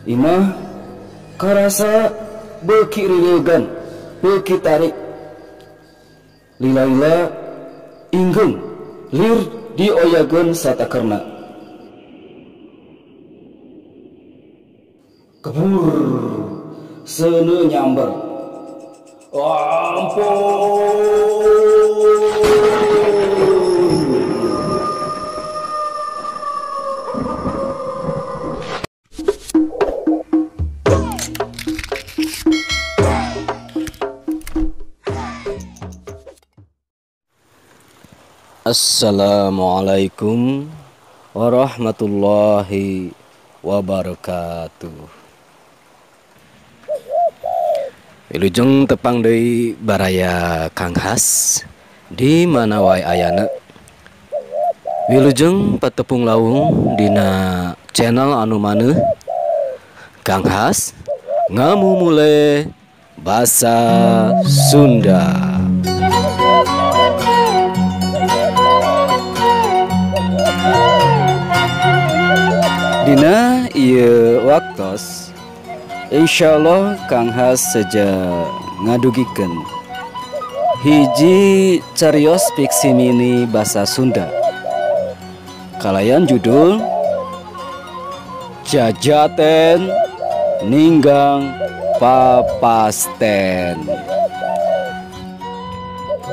Imah karasa beuki rireugan, beuki tarik. Lila-lila inggeung lir dioyageun satakerna. Kebur seuneu nyamber. Ampun. Assalamualaikum warahmatullahi wabarakatuh. Wilujeng tepang deui baraya Kang Has di mana wae ayana. Wilujeng patepung lawung dina channel anu maneuh Kang Has ngamumule basa Sunda. Dina ieu waktos insyaallah Kang Has seja ngadugikeun hiji carios fiksi mini basa Sunda kalayan judul Jajaten Ninggang Papasten.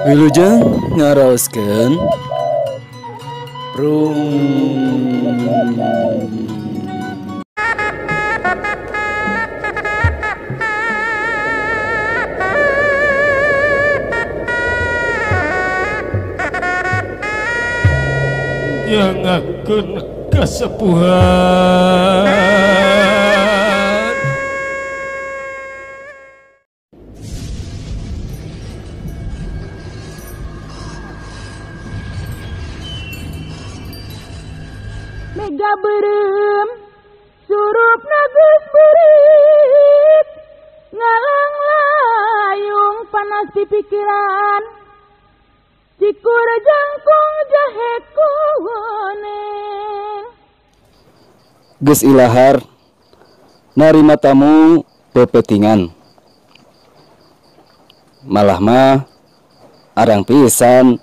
Wilujeng ngaraoskeun Nyangakeun kasepuhan. Mega beureum surupna geus beurit, ngalang layung panas di pikiran, cikur jangkung jahe kuning. Geus ilahar narima tamu pepetingan, malah mah arang pisan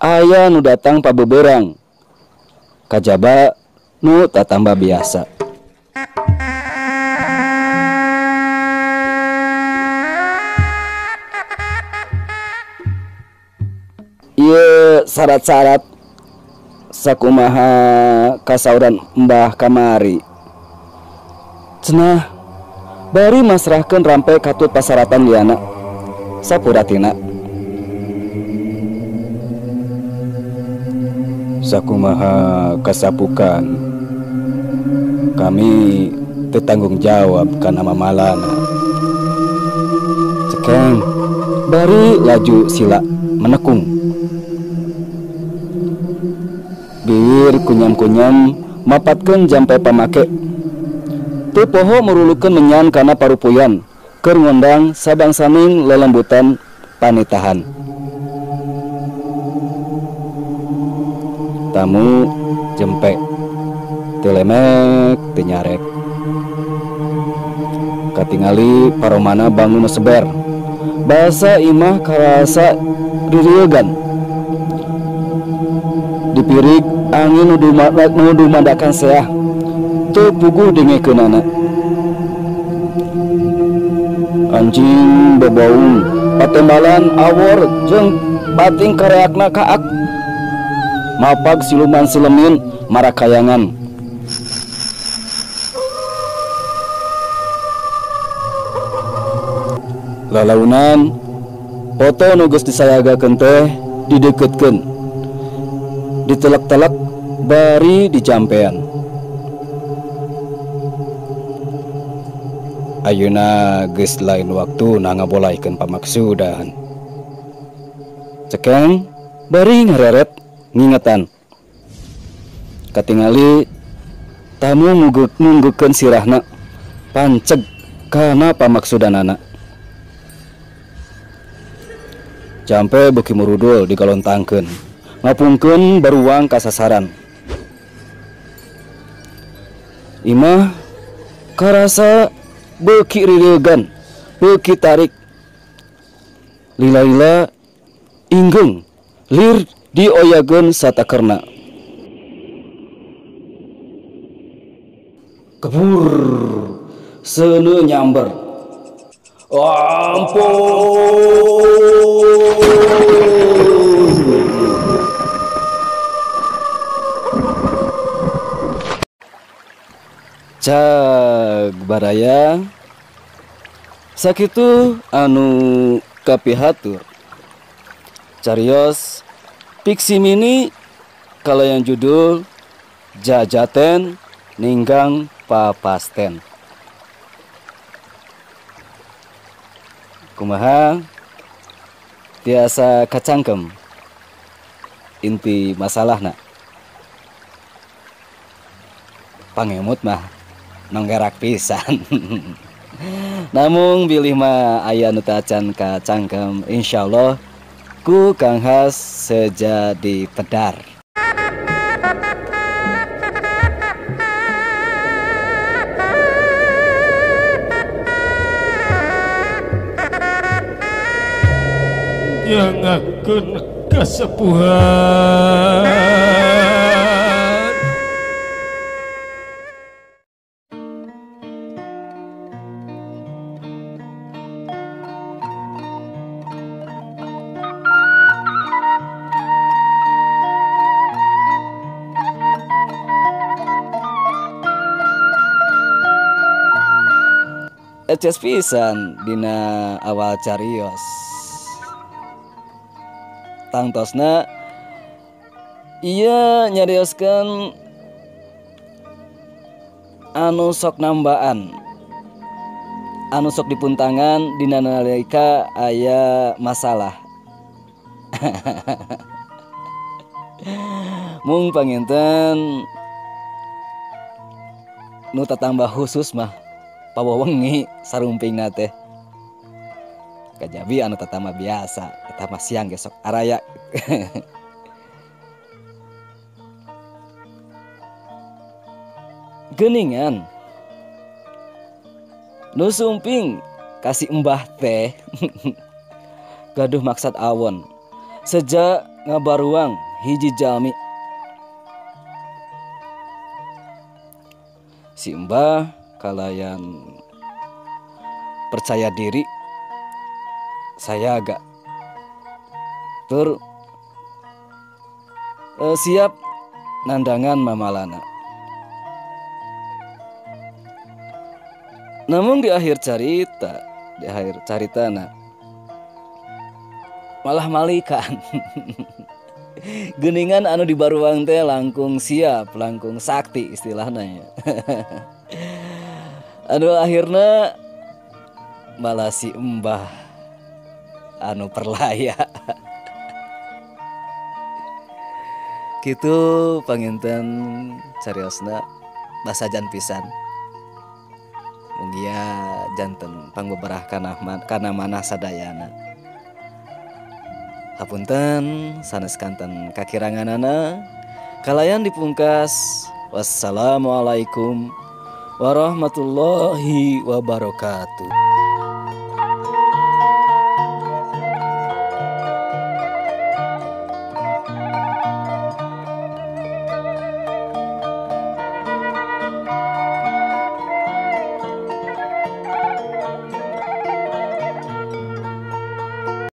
aya nu datang pabeberang kajaba nu tatamba biasa. Ieu syarat-syarat sakumaha kasauran mbah kamari. Cenah bari masrahkeun rampe katut pasaratan liana sapuratina. Sakumaha kasapukan kami tetanggung jawab kana mamalana. Cekeng bari laju sila menekung. Bibir kunyam-kunyam mapatkeun jampe pamake. Teu poho merulukeun menyan kana parupuyan keur ngondang sabangsaning lelembutan panitahan. Tamu jempe teu lemek teu nyarek. Katingali paromana bangun seber. Basa imah karasa ririegan. Dipirig angin nu dumandakan seah teu puguh dengekeunana. Anjing bebaung patembalan awor jeung pating kareakna kaak. Mapag siluman silemin marakayangan. Lalaunan foto nu geus disayagakeun teh dideukeutkeun, ditelek-telek bari dijampean. Ayeuna geus lain waktuna ngabolaikeun pamaksudan. Cekeng bari ngareret ngingetan. Katingali tamu nunggukeun sirahna panceg kana pamaksudanana. Jampe beuki murudul digalontangkeun, ngapungkeun baruang kasasaran. Imah Karasa beuki rireugan, beuki tarik. Lila-lila inggeung lir dioyageun satakerna. Kebur seuneu nyamber. Ampun. Cag baraya sakitu anu kapihatur. Carios Piksi Mini kalayan judul Jajaten Ninggang Papasten. Kumaha tiasa kacangkem inti masalahna. Pangemut mah nonggerak pisan. Namung bilih mah aya nu tacan kacangkem, insyaallah ku Kang Has seja dipedar. Nyangakeun kasepuhan. Eces pisan dina awal carios. Tangtosna ieu nyarioskeun anu sok nambaan, anu sok dipuntangan dina nalika aya masalah. Mung panginten nu tatambah khusus mah pawewengi sarumpingna teh. Kajabi anu tatama biasa, eta mah siang ge sok araya. Geuningan nu sumping kasih embah teh gaduh maksad awon sejak ngabaruang hiji jalmi. Si embah kalayan percaya diri, saya agak tur siap nandangan mamalana. Namun di akhir carita, di akhir caritana malah malikan. Geuningan anu dibaruang teh langkung siap, langkung sakti istilahna ya. Anu akhirna malah si embah anu perlaya. Kitu panginten cariosna basajan pisan. Mugia janten pangbeberah kana manah sadayana. Hapunten sanes kanten kakiranganana kalayan dipungkas. Wassalamualaikum warahmatullahi wabarakatuh.